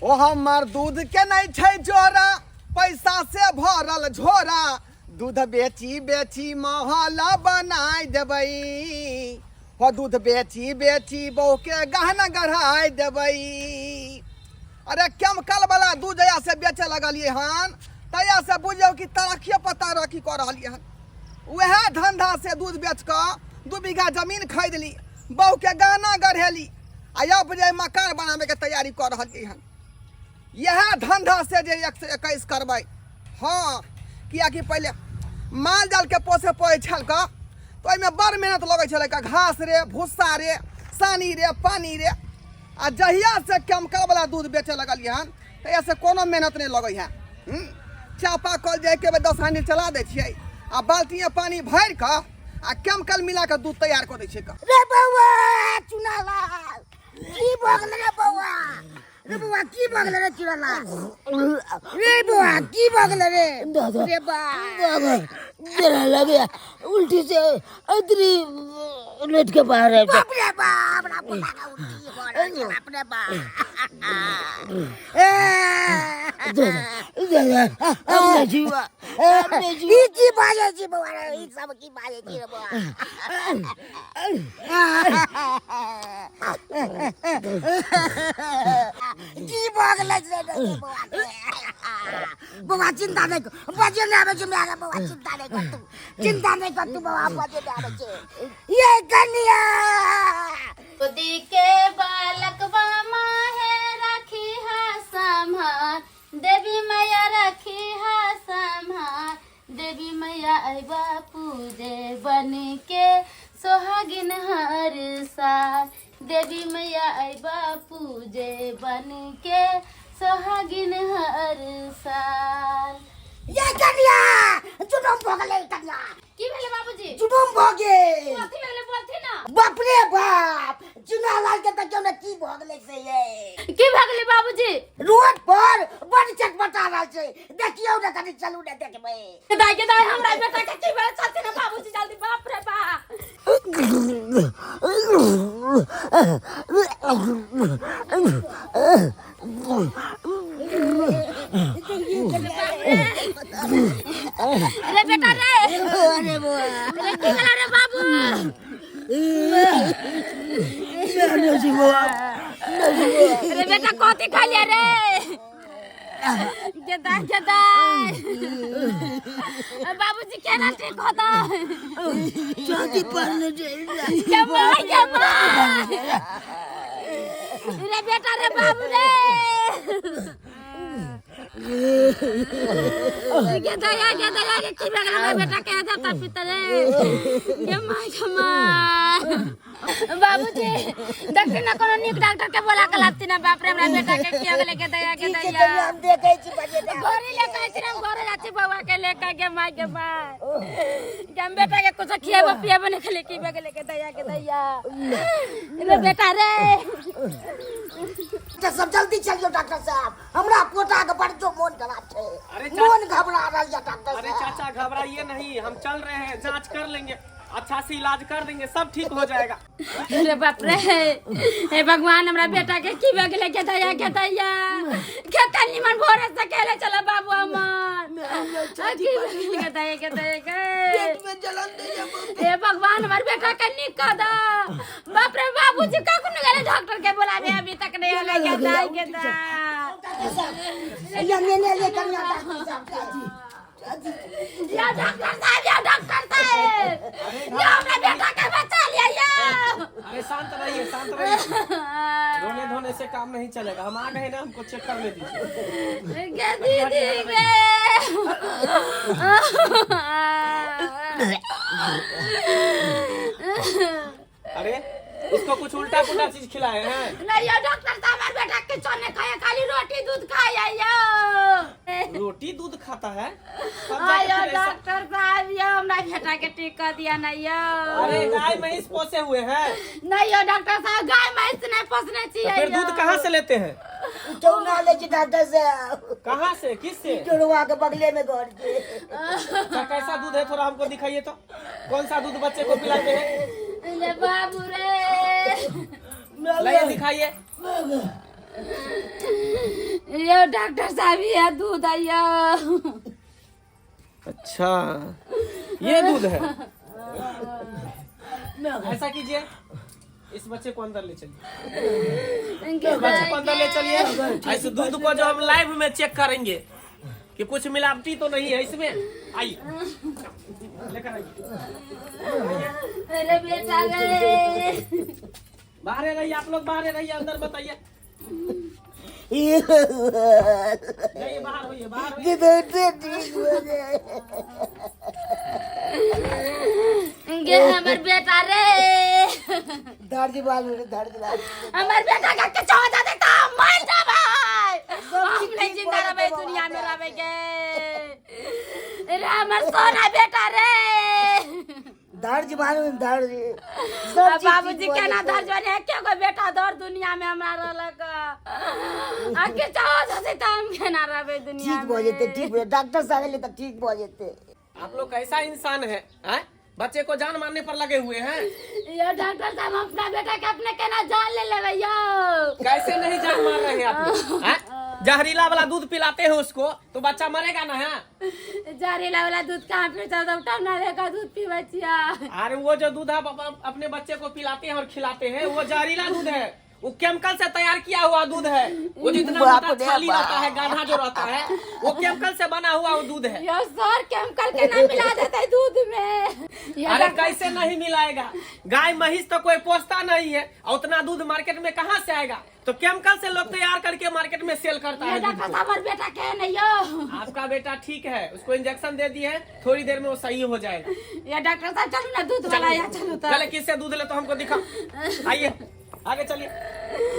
ओ हमर दूध के नहीं छै जोरा, पैसा से भरल झोरा, दूध बेची बेची महल बनाय देबै, हो दूध बेची बेची बहू के गहना गढ़ाय देबै। अरे केमिकल वाला दूध जहिया से बेचे लगलियै हन तहिया से बुझियौ कि तरक्किए पर तरक्की कऽ रहलियै हन। वएह धंधा से दूध बेच कऽ 2 बीघा जमीन खरीदली, बहू के गहना गढ़ेली, आ अब जे मकान बनाबे के तैयारी कऽ रहलियै हन। इएह धंधा से जे 121 करबै। हाँ, कियाकि पहिले माल जाल के पोसे पड़ै छल कऽ, तऽ ओहिमे बड़ मेहनत लगै छलै कऽ, घास रे, भुस्सा रे, सानी रे, पानी रे। आ जहिया से केमिकल वाला दूध बेचे लगलियै हन तहिया से कोनो मेहनत नहि लगै है। चापा कल जे एके बेर 10 हांडी चला दै छियै आ बाल्टीमे पानी भरि कऽ आ केमिकल मिला कऽ दूध तैयार कऽ दै छियै कऽ। रे बौआ चुनालाल, की भऽ गेलै रे बौआ? रे बौआ की भऽ गेलै रे चुनालाल? रे बौआ की भऽ गेलै रे? दादा, रे बा। दादा, जरा लगे उल्टी से अतरी लेट के बाहर आबि जा। बाप रे बाप, हमरा पोता के उल्टी भऽ रहल छै, बाप रे बाप। ए। दादा, दादा, अपने जीवा, अपने जीवा। ई की बाजै छी बौआ रे? ई सब की बाजै छी रे बौआ? की भऽ गेलै से रे बौआ के? बौआ चिंता नहि कर, बजे नहि आबै छै माय रे बौआ, चिंता नहि कर तू, चिंता नहि कर तू बौआ, बजे नहि आबै छै। ये कनिया गोदी के बालकवा माहे राखी हा संभार, देवी मैया राखी हा संभार, देवी मैया अइबा पूजे बन के सोहागिन हर साल, देवी मैया अइबा पूजे बन के सोहागिन हर साल। ये कनिया जुलुम भऽ गेलै कनिया। की भेलै बाबूजी? जुलुम भऽ गेल। कथी भेलै बोलथि ना? बाप रे बाप, चुनालाल के देखियौ ने की भऽ गेलै से ये। की भऽ गेलै बाबूजी? रोड पर बड़ चटपटा रहल छै, देखियौ ने कनि, चलू ने देखबै। दाई के दाई, हमरा बेटा के की भेलै? चलथि ना बाबूजी जल्दी। बाप रे बाप। रे बेटा रे, अरे बौआ, रे की भेला रे बाबू? बौआ, रे बेटा कथी खा लिया रे? गेदा गेदा, बाबूजी केना ठीक होता? छाती पर ने के माय के माय, रे बेटा रे बाबू रे, के दया के दया के की भए गेल हमरा बेटा के? देता पिता रे, के माय के माय। बाबूजी देखी ना, कोनो नीक डॉक्टर के बोला के लाबती ना। बाप रे, हमरा बेटा के की हो गेलै? के दया के ठीक छै दया कनिया, हम देखै छी बजे नहि आबै घरे ले के छी, हम घरे जाती बौआ के ले के। के माय के माय के, हम बेटा के कुछ खियाबो पियाबो नहीं खेले, की भए गेलै? के दया के दया, रे बेटा रे। डॉक्टर साहब जल्दी चलियो डॉक्टर साहब, हमरा पोता के बड़ जो मोन खराब छै। अरे मोन घबरा रहल छै डॉक्टर अरे साहब। चाचा घबराइए नहीं, हम चल रहे हैं, जांच कर लेंगे, अच्छा से इलाज कर देंगे, सब ठीक हो जाएगा। अरे बाप रे, हे भगवान, हमरा बेटा के की भए गेलै? के दया के दया, केते निमन भोरे से केले चला बाबू हमर, की भए गेलै? के दया के दया के पेट में जलन दैया। हे भगवान, हमर बेटा के नीक कर दो। बाप रे, बाबूजी कखन गेलै डॉक्टर के बोलाबे? अभी तक नहीं आले। के दया के दया। डॉक्टर साहब या नेने ले कनिया, डॉक्टर साहब, चाची चाची या डॉक्टर साहब, या डॉक्टर साहब, या हमरा बेटा के बचा लिया या। अरे शांत रहिए, शांत रहिए, रोने धोने से काम नहीं चलेगा। हम आ गए ना, हमको चेक करने दीजिए। गे दीदी गे। अरे इसको कुछ उल्टा पुल्टा चीज खिलाए हैं? नहीं यो डॉक्टर साहब, हमारे बेटा के चने खाए, खाली रोटी दूध खाए यो। रोटी दूध खाता है तब जाके आयो फिर ऐसा- डॉक्टर साहब यो, हमरा बेटा के ठीक कर दिया ना यो। अरे गाय भैंस पोसे हुए हैं? नहीं यो डॉक्टर साहब, गाय भैंस नहीं पोसने तो चाहिए। फिर दूध कहाँ से लेते हैं? चौना ले छी डॉक्टर साहब। कहाँ से, किससे? चोरवा के बगले में घर छै। अच्छा, कैसा दूध है थोड़ा हमको दिखाइए तो, कौन सा दूध बच्चे को पिलाते हैं? ले बाबू रे। लाइए, दिखाइए। यो डॉक्टर साहब ये दूध आइयो। अच्छा, ये दूध है। ऐसा कीजिए, इस बच्चे को अंदर ले चलिए, इस बच्चे को अंदर ले चलिए। इस दूध को जो हम लाइव में चेक करेंगे कि कुछ मिलावटी तो नहीं है इसमें। आइए, लेकर आइए। अरे बेटा रे, बाहर रहिए आप लोग, बाहर रहिए, अंदर बताइए। जाइए, बाहर होइए, बाहर होइए। ठीक हो जाए। गे हमर बेटा रे, दर्द बाल रे, दर्द बाल। हमर बेटा के किछो हो जाते त हम मर जाबै, हम नहीं जिंदा रहबै दुनिया में रहबै के रे, हमर सोना बेटा रे। दर्द बाल दर्द सब चीज। बाबूजी केना दर्द बने के गो बेटा दर दुनिया में हमरा रहलक आ किछो हो जाते त हम केना रहबै दुनिया ठीक भऽ जेतै, ठीक भऽ, डॉक्टर साहब एलै तऽ ठीक भऽ जेतै। आप लोग कैसा इंसान है, हैं? बच्चे को जान मारने पर लगे हुए हैं। यो डॉक्टर साहब, हम अपना बेटा के अपने केना जान ले लेबै यो? कैसे नहीं जान मार रहे हैं आप लोग, हैं? जहरीला वाला दूध पिलाते हैं उसको तो बच्चा मरेगा ना? है जहरीला वाला दूध कहाँ पीबै छियै? तो नले का दूध पीबै छियै। अरे वो जो दूध आप अपने बच्चे को पिलाते हैं और खिलाते हैं वो जहरीला दूध है, वो केमिकल से तैयार किया हुआ दूध है। वो जितना बाप मोटा रे छाली बाप। रहता है, गाढ़ा जो रहता है, वो केमिकल से बना हुआ वो दूध है। यो सर, केमिकल के ना मिला देते दूध में यो? अरे कैसे नहीं मिलाएगा? गाय महिष तो कोई पोसता नहीं है और उतना दूध मार्केट में कहाँ से आएगा? तो केमिकल से लोग तैयार करके मार्केट में सेल करता यो है दूध डॉक्टर को। साहब, हमर बेटा के नहीं यो? आपका बेटा ठीक है, उसको इंजेक्शन दे दिए हैं, थोड़ी देर में वो सही हो जाएगा। यो डॉक्टर साहब, चलू ना दूध वाला या चलू तो। चले, किससे दूध ले तो हमको दिखा। आइए, आगे चलिए,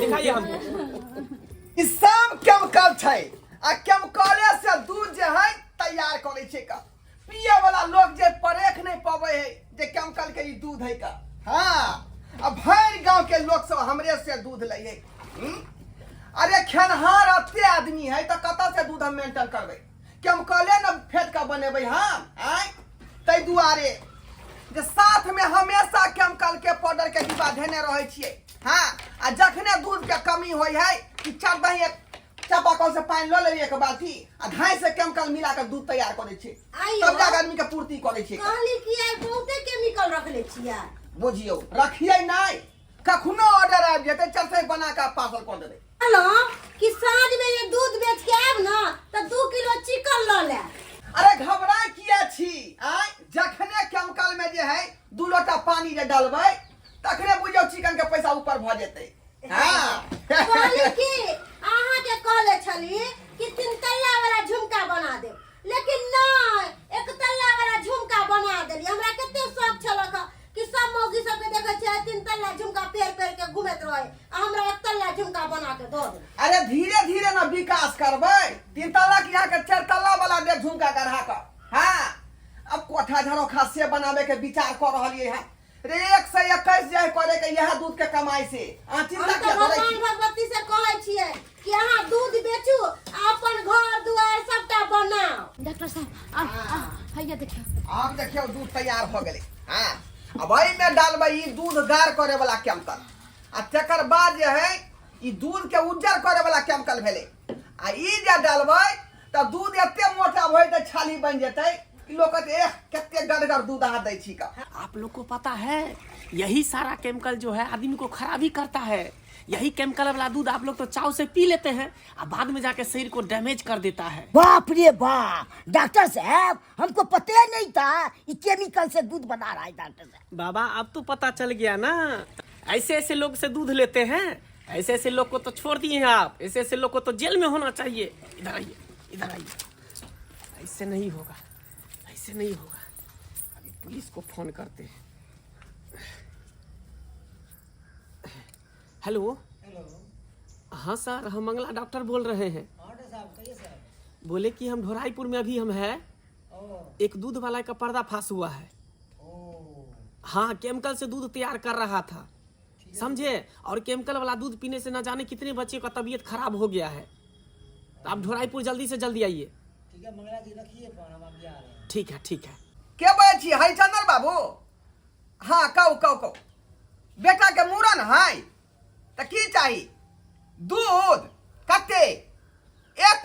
दिखाइए हमको। ई सब केमिकल छै आ केमिकले से दूध जे है तैयार करै छै का। पिए वाला लोग जे परेख नहीं पबै है जे केमिकल के ई दूध है का। हाँ, आ भरि गांव के लोग सब हमरे से दूध लै है। हम्म? अरे खेनहार अते आदमी है तऽ कतऽ से दूध हम मेंटेन करबै? केमिकले ने फेट कऽ बनेबै हम। आँय, ताहि दुआरे जे साथ में हमेशा केमिकल के पाउडर के डिब्बा धेने रहै छियै। हाँ, आ जखने दूध के कमी होइ है कि चार दही एक चापाकल से पानि लऽ लेलियै एक बाल्टी आ धाइ से केमिकल मिला के दूध तैयार करै छियै। आइयो। तब जाके आदमी के पूर्ति करै छियै। कहली कि आइ बहुते केमिकल रखले छियै। बुझियौ, रखियै नहि, कखनो ऑर्डर आबि जेतै, चलते बना कऽ पार्सल कऽ देबै। कहलहुँ कि साँझ में जे दूध बेच के आयब ने तऽ 2 किलो चिकन लऽ लेब। अरे घबरा किया छी? आय, जखने केमिकल में जे है 2 लोटा पानी जे डालबै तखने बुझियौ चिकन के पैसा ऊपर भऽ जेतै। हाँ। कहली कि अहाँके कहले छली कि 3 तल्ला वाला झुमका बना देब, लेकिन नहि, 1 तल्ला वाला झुमका बना देली। हमरा कते शौक छलक कि सब मौगी सबके देखै छियै 3 तल्ला झुमका पेर पेर के घुमैत रहे आ हमरा 1 तल्ला झुमका बना के दऽ देली। अरे धीरे धीरे ना विकास करबै। 3 तल्ला के यहाँ के 4 तल्ला वाला दे झुमका गढ़ा कऽ। हाँ, अब कोठा झरोखा से बनावे के विचार कर रहलियै है रे। 121 जे है करे के यह दूध के कमाई से। अहाँ हम चिंता तऽ किया करै भगवान छी? भगवती से कहै छियै कि अहाँ दूध बेचू आ अपन घर दुआर सबटा बनाउ। डॉक्टर साहब, आ आ हैया देखियौ। आब देखियौ, दूध तैयार भऽ गेलै। हाँ, अब एहिमे डालबै ई दूध गाढ़ करे वाला केमिकल आ तकर बाद जे है ई दूध के उज्जर करे वाला केमिकल भेलै। आ ई जे डालबै तऽ दूध एते मोटा भऽ जेतै, छाली बनि जेतै कि लोक कहतै, एह, कते गढ़गर दूध अहाँ दै छी का। आप लोग को पता है, यही सारा केमिकल जो है आदमी को खराबी करता है। यही केमिकल वाला दूध आप लोग तो चाव से पी लेते हैं और बाद में जाके शरीर को डैमेज कर देता है। बाप रे बाप, डॉक्टर साहब, हमको पता ही नहीं था ये केमिकल से दूध बना रहा है डॉक्टर साहब। बाबा, अब तो पता चल गया ना। ऐसे ऐसे लोग से दूध लेते हैं, ऐसे ऐसे लोग को तो छोड़ दिए हैं आप। ऐसे ऐसे लोग को तो जेल में होना चाहिए। इधर आइए, इधर आइए। ऐसे नहीं होगा, ऐसे नहीं होगा। अभी पुलिस को फोन करते हैं। हेलो। हाँ सर, हम मंगला डॉक्टर बोल रहे हैं। बोले कि हम ढोराईपुर में अभी हम है, एक दूध वाला का पर्दाफाश हुआ है। हाँ, केमिकल से दूध तैयार कर रहा था, समझे? और केमिकल वाला दूध पीने से न जाने कितने बच्चे का तबीयत खराब हो गया है। तो आप ढोराईपुर जल्दी से जल्दी आइए। ठीक है मंगला जी, रखिए फोन, हम अभी आ रहे हैं। ठीक है, ठीक है। के बजै छी? हरिचंद्र बाबू? हाँ, कहू कहू कहू। बेटा के मूड़न है तऽ की चाही? दूध कते? एक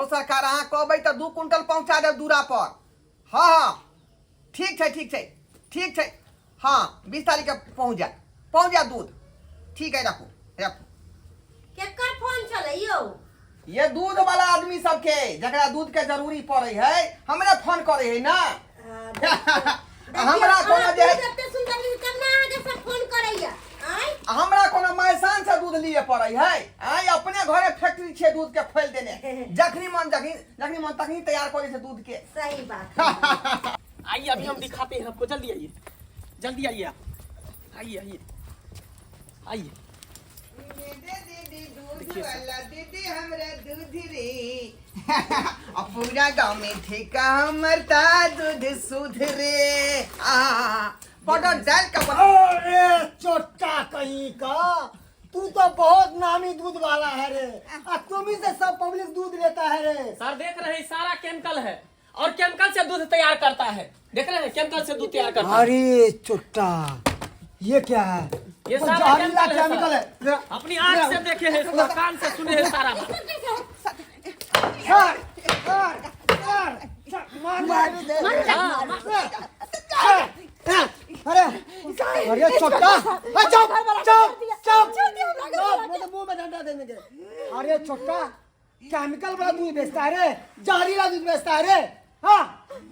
यौ सरकार अहाँ कहबै तऽ 2 कुंटल पहुँचा देब दूरा पर। हँ हँ, ठीक छै, ठीक छै, ठीक छै। हँ, 20 तारीखके पहुँच जायत, पहुँच जायत दूध। ठीक है, रखू रखू। केकर फोन छलै यौ? ये दूध वाला आदमी सबके, जकरा दूध के जरूरी पड़े है, हमरे फोन करे है ना। हमरा कोनो जे एते सुंदर दूध तब ना अहाँके सब फोन करैया आँय। हमरा कोनो मैसान से दूध लिए पड़े है आय? अपने घरे फैक्ट्री छै दूध के खोल देने, जखनी मन जखनी जखनी मन तखनी तैयार करे छै दूध के। सही बात। आइए, अभी हम दिखाते हैं आपको। जल्दी आइए, जल्दी आइए आप, आइए आइए आइए। दीदी दूध वाला दीदी, हमरा दूध रे। आ पूरा गांव में ठेका हमर ता दूध सुध रे। आ पाउडर डाल के बना। अरे चोट्टा कहीं का, तू तो बहुत नामी दूध वाला है रे आ तुम ही से सब पब्लिक दूध लेता है रे। सर, देख रहे हैं, सारा केमिकल है और केमिकल से दूध तैयार करता है। देख रहे हैं, केमिकल से दूध तैयार करता है। अरे चोट्टा, ये क्या है? ये वो सारा जहरीला केमिकल है, केमिकल है। अपनी आंख से देखे हैं इसको, कान से सुने हैं सारा बात। सर सर सर सर, मार मार दे। सर, अरे अरे चोट्टा, अरे चुप चुप चुप, मैं तो मुंह में डंडा दे देंगे। अरे चोट्टा, केमिकल वाला दूध बेचता है रे, जहरीला दूध बेचता है रे। हाँ,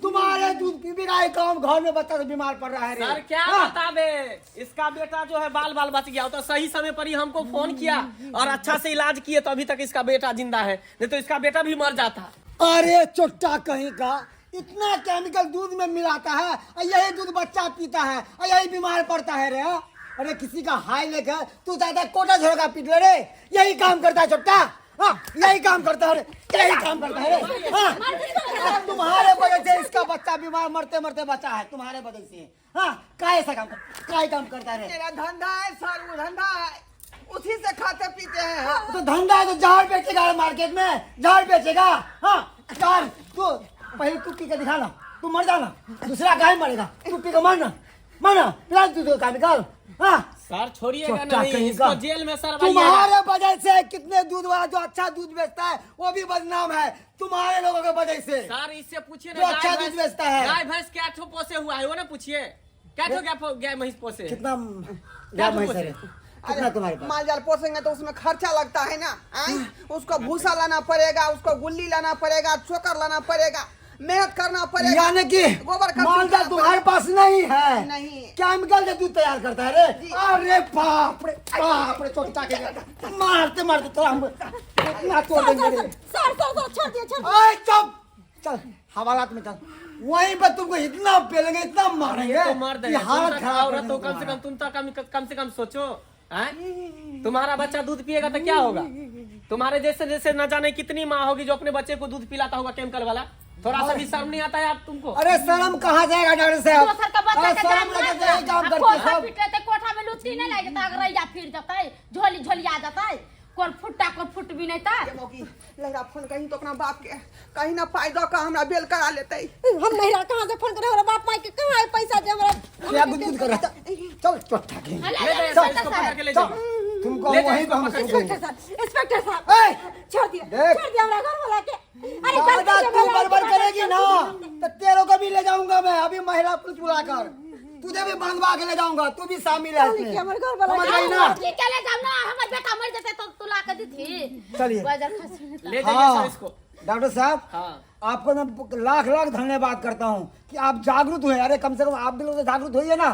तुम्हारे दूध पी पी का काम घर में बच्चा तो बीमार पड़ रहा है रे। सर, क्या हाँ? बता दे, इसका बेटा जो है बाल बाल बच गया। तो सही समय पर ही हमको फोन किया और अच्छा से इलाज किए तो अभी तक इसका बेटा जिंदा है, नहीं तो इसका बेटा भी मर जाता। अरे चोट्टा कहीं का, इतना केमिकल दूध में मिलाता है और यही दूध बच्चा पीता है और यही बीमार पड़ता है रे। हाँ? अरे, किसी का हाई लेकर तू ज्यादा कोटा झोड़का पीट ले रे। यही काम करता है चोट्टा। हाँ, यही काम करता है रे, यही काम करता है रे। हाँ, अब तुम्हारे वजह से इसका बच्चा बीमार मरते मरते बचा है, तुम्हारे वजह से। हाँ, का ऐसा काम का काम करता है रे? मेरा धंधा है सर, वो धंधा है, उसी से खाते पीते हैं हम। तो धंधा है तो जहर बेचेगा मार्केट में, जहर बेचेगा। हाँ, जहर तू पहले तू पी के दिखा ना, तू मर जाना, दूसरा काहे मरेगा? तू पी के मरना, मरना, पिला तू तो केमिकल। हाँ। सर, छोड़िएगा चोट्टा नहीं कहीं इसको, का। जेल में सर। तुम्हारे वजह से कितने दूध वाला जो अच्छा दूध बेचता है वो भी बदनाम है तुम्हारे लोगों के वजह से। सर, इससे पूछिए जो ना, अच्छा गाय दूध भैंस- बेचता है। गाय भैंस क्या ठो पोसे हुआ है, वो ना पूछिए, क्या ठो गाय गाय भैंस पोसे है? कितना गाय भैंस है रे? कितना तुम्हारे पास? माल जाल पोसेंगे तो उसमें खर्चा लगता है ना आय? उसको भूसा लाना पड़ेगा, उसको गुल्ली लाना पड़ेगा, चोकर लाना पड़ेगा, मेहनत करना पड़ेगा। यानी कि गोबर का माल जाल चूल्हा तुम्हारे पास नहीं है? नहीं। केमिकल से दूध तैयार करता है रे। अरे बाप रे बाप रे, चोटा के मारते मारते तो हम इतना तोड़ देंगे रे। सर सर सर, छोड़ दिया, छोड़। ओए चुप, चल हवालात में चल, वहीं पर तुमको इतना पेलेंगे, इतना मारेंगे तो मर्द कि है हालत तुम तक खराब कर औरत हो, देंगे कम से कम तुम्हारा। तुम तो कम कम से कम सोचो हैं? तुम्हारा बच्चा दूध पिएगा तो क्या होगा? तुम्हारे जैसे जैसे न जाने कितनी माँ होगी जो अपने बच्चे को दूध पिलाता होगा केमिकल वाला। थोड़ा सा भी शर्म नहीं आता है आप तुमको? अरे, शर्म कहाँ जाएगा डॉक्टर साहब? दोसर के बच्चा अरे के शर्म जान लगे मार तो यही काम आ करते कोठा सब। पीटे ते कोठा में लुच्ची नहीं लागि जेतै, अगरैया फिर जेतै, झोली झोलिया जेतै, कोन फुट्टा कोन फुट भी नहीं ता। मौगी लहरा, फोन कहीं तो अपना बाप के कहीं ना पाई दो का हमरा बेल करा लेते। हम नहीं, कहाँ से फोन करे? हमरा बाप माई के कहाँ है पैसा जे हमरा क्या गुदगुद कर रहा था? चल चोटा के। ले ले ले जाइए सर, इसको इंस्पेक्टर पकड़ के ले चल जाइए। तुमको ले जाइए वहीं पे हम इसको पकड़ के। सौंपेंगे। इंस्पेक्टर साहब, इंस्पेक्टर साहब, ए! छोड़ दिया, देख। छोड़ दिया हमरा घर वाला के। अरे दादा, गलती से तू भला बड़बड़ तुम्हारा करेगी ना तो तेरे को भी ले जाऊंगा मैं अभी महिला पुलिस बुलाकर, तुझे भी बांधवा के ले जाऊंगा, तू भी शामिल है इसमें। हमर घर वाला समझ गई ना? की के ले जाम ना, हमर बेटा मर जेतै तो तू ला के दीथी। चलिए। बाजार खसी। ले जाइए सर इसको। डॉक्टर साहब, हाँ। आपको मैं लाख लाख धन्यवाद करता हूँ कि आप जागरूक हुए। अरे, कम से कम आप भी लोग तो जागरूक होइए ना।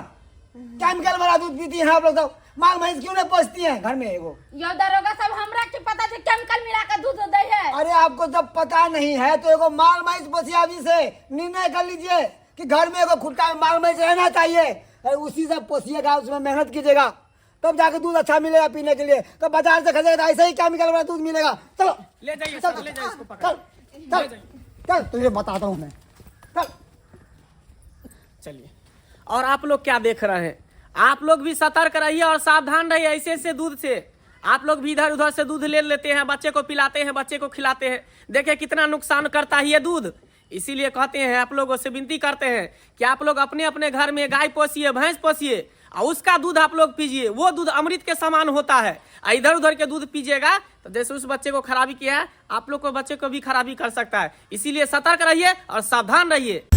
केमिकल वाला दूध पीती हैं आप लोग तो माल भैंस क्यों नहीं पोसती हैं घर में एगो? यो दरोगा सब, हमरा की पता छै केमिकल मिला के दूध दै है? अरे, आपको जब पता नहीं है तो एगो माल भैंस पोसिए। अभी से निर्णय कर लीजिए कि घर में एगो खुट्टा में माल भैंस रहना चाहिए। अरे, उसी से पोसिएगा, उसमें मेहनत कीजिएगा, तब जाके दूध अच्छा मिलेगा पीने के लिए। तो बाजार से खरीदेगा तो ऐसे ही केमिकल वाला दूध मिलेगा। चलो। ले जाइए चल सर, ले जाइए इसको पकड़। चल चल चल, तुझे बताता हूँ मैं, चल। चलिए, और आप लोग क्या देख रहे हैं? आप लोग भी सतर्क रहिए और सावधान रहिए ऐसे ऐसे दूध से। आप लोग भी इधर उधर से दूध ले लेते हैं, बच्चे को पिलाते हैं, बच्चे को खिलाते हैं। देखिए, कितना नुकसान करता है ये दूध। इसीलिए कहते हैं, आप लोगों से विनती करते हैं कि आप लोग अपने अपने घर में गाय पोसिए, भैंस पोसिए। और उसका दूध आप लोग पीजिए, वो दूध अमृत के समान होता है। और इधर उधर के दूध पीजिएगा तो जैसे उस बच्चे को खराबी किया है, आप लोग को बच्चे को भी खराबी कर सकता है। इसीलिए सतर्क रहिए और सावधान रहिए।